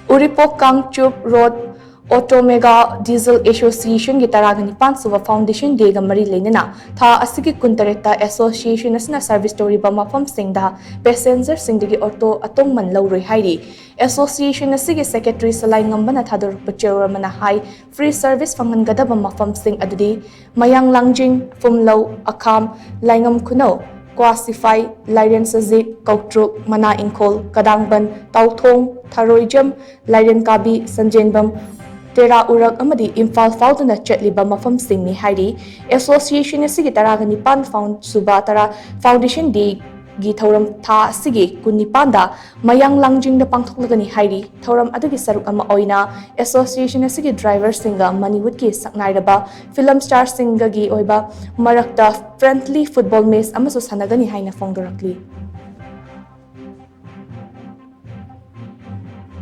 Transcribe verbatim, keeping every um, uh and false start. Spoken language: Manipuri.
ꯎꯔꯤꯄꯣꯛ ꯀꯥꯡꯆꯨꯞ ꯔꯣꯗ ꯑꯣꯇꯣꯃꯦꯒꯥ ꯗꯤꯖꯜ ꯑꯦꯁꯣꯁꯤꯌꯦꯁꯟꯒꯤ ꯇꯔꯥꯒ ꯅꯤꯄꯥꯟ ꯁꯨꯕ ꯐꯥꯎꯟꯗꯦꯁꯟ ꯗꯦꯒ ꯃꯔꯤ ꯂꯩꯅꯅ ꯊꯥ ꯑꯁꯤꯒꯤ ꯀꯨꯟꯇꯔꯦꯠꯇ ꯑꯦꯁꯣꯁꯤꯌꯦꯁꯟ ꯑꯁꯤꯅ ꯁꯔꯚꯤꯁ ꯇꯧꯔꯤꯕ ꯃꯐꯝꯁꯤꯡꯗ ꯄꯦꯁꯦꯟꯖꯔꯁꯤꯡꯗꯒꯤ ꯑꯣꯇꯣ ꯑꯇꯣꯡꯃꯟ ꯂꯧꯔꯣꯏ ꯍꯥꯏꯔꯤ꯫ ꯑꯦꯁꯣꯁꯤꯌꯦꯁꯟ ꯑꯁꯤꯒꯤ ꯁꯦꯀ꯭ꯔꯦꯇꯔꯤ ꯁꯂꯥꯏꯉꯝꯕꯅ ꯊꯥꯗꯣꯔꯛꯄ ꯆꯦꯔꯣꯜ ꯑꯃꯅ ꯍꯥꯏ, ꯐ꯭ꯔꯤ ꯁꯔꯚꯤꯁ ꯐꯪꯍꯟꯒꯗꯕ ꯃꯐꯝꯁꯤꯡ ꯑꯗꯨꯗꯤ ꯃꯌꯥꯡ ꯂꯥꯡꯖꯤꯡ, ꯐꯨꯝꯂꯧ, ꯑꯈꯥꯝ, ꯂꯥꯏꯉꯝ ꯈꯨꯅꯧ, ꯀ꯭ꯋꯥꯁꯤꯐꯥꯏ, ꯂꯥꯏꯔꯦꯟ ꯁꯖꯤꯛ, ꯀꯧꯇ꯭ꯔꯨꯛ, ꯃꯅꯥ ꯏꯪꯈꯣꯜ, ꯀꯗꯥꯡꯕꯟ, ꯇꯥꯎꯊꯣꯡ, ꯊꯔꯣꯏꯖꯝ, ꯂꯥꯏꯔꯦꯟ ꯀꯥꯕꯤ, ꯁꯟꯖꯦꯟꯕꯝ, ꯇꯦꯔꯥ ꯎꯔꯛ ꯑꯃꯗꯤ ꯏꯝꯐꯥꯜ ꯐꯥꯎꯗꯨꯅ ꯆꯠꯂꯤꯕ ꯃꯐꯝꯁꯤꯡꯅꯤ ꯍꯥꯏꯔꯤ꯫ ꯑꯦꯁꯣꯁꯤꯌꯦꯁꯟ ꯑꯁꯤꯒꯤ ꯇꯔꯥꯒ ꯅꯤꯄꯥꯟ ꯐꯥꯎꯟ ꯁꯨꯕ ꯇꯔꯥ ꯐꯥꯎꯟꯗꯦꯁꯟ ꯗꯦꯒꯤ ꯊꯧꯔꯝ ꯊꯥ ꯑꯁꯤꯒꯤ ꯀꯨꯟꯅꯤꯄꯥꯟꯗ ꯃꯌꯥꯡ ꯂꯥꯡꯖꯤꯡꯗ ꯄꯥꯡꯊꯣꯛꯂꯒꯅꯤ ꯍꯥꯏꯔꯤ꯫ ꯊꯧꯔꯝ ꯑꯗꯨꯒꯤ ꯁꯔꯨꯛ ꯑꯃ ꯑꯣꯏꯅ ꯑꯦꯁꯣꯁꯤꯌꯦꯁꯟ ꯑꯁꯤꯒꯤ ꯗ꯭ꯔꯥꯏꯚꯔꯁꯤꯡꯒ ꯃꯅꯤꯋꯨꯗꯀꯤ ꯁꯛꯅꯥꯏꯔꯕ ꯐꯤꯂꯝ ꯁ꯭ꯇꯥꯔꯁꯤꯡꯒꯒꯤ ꯑꯣꯏꯕ ꯃꯔꯛꯇ ꯐ꯭ꯔꯦꯟꯗꯂꯤ ꯐꯨꯠꯕꯣꯜ ꯃꯦꯆ ꯑꯃꯁꯨ ꯁꯥꯟꯅꯒꯅꯤ ꯍꯥꯏꯅ ꯐꯣꯡꯗꯣꯔꯛꯂꯤ꯫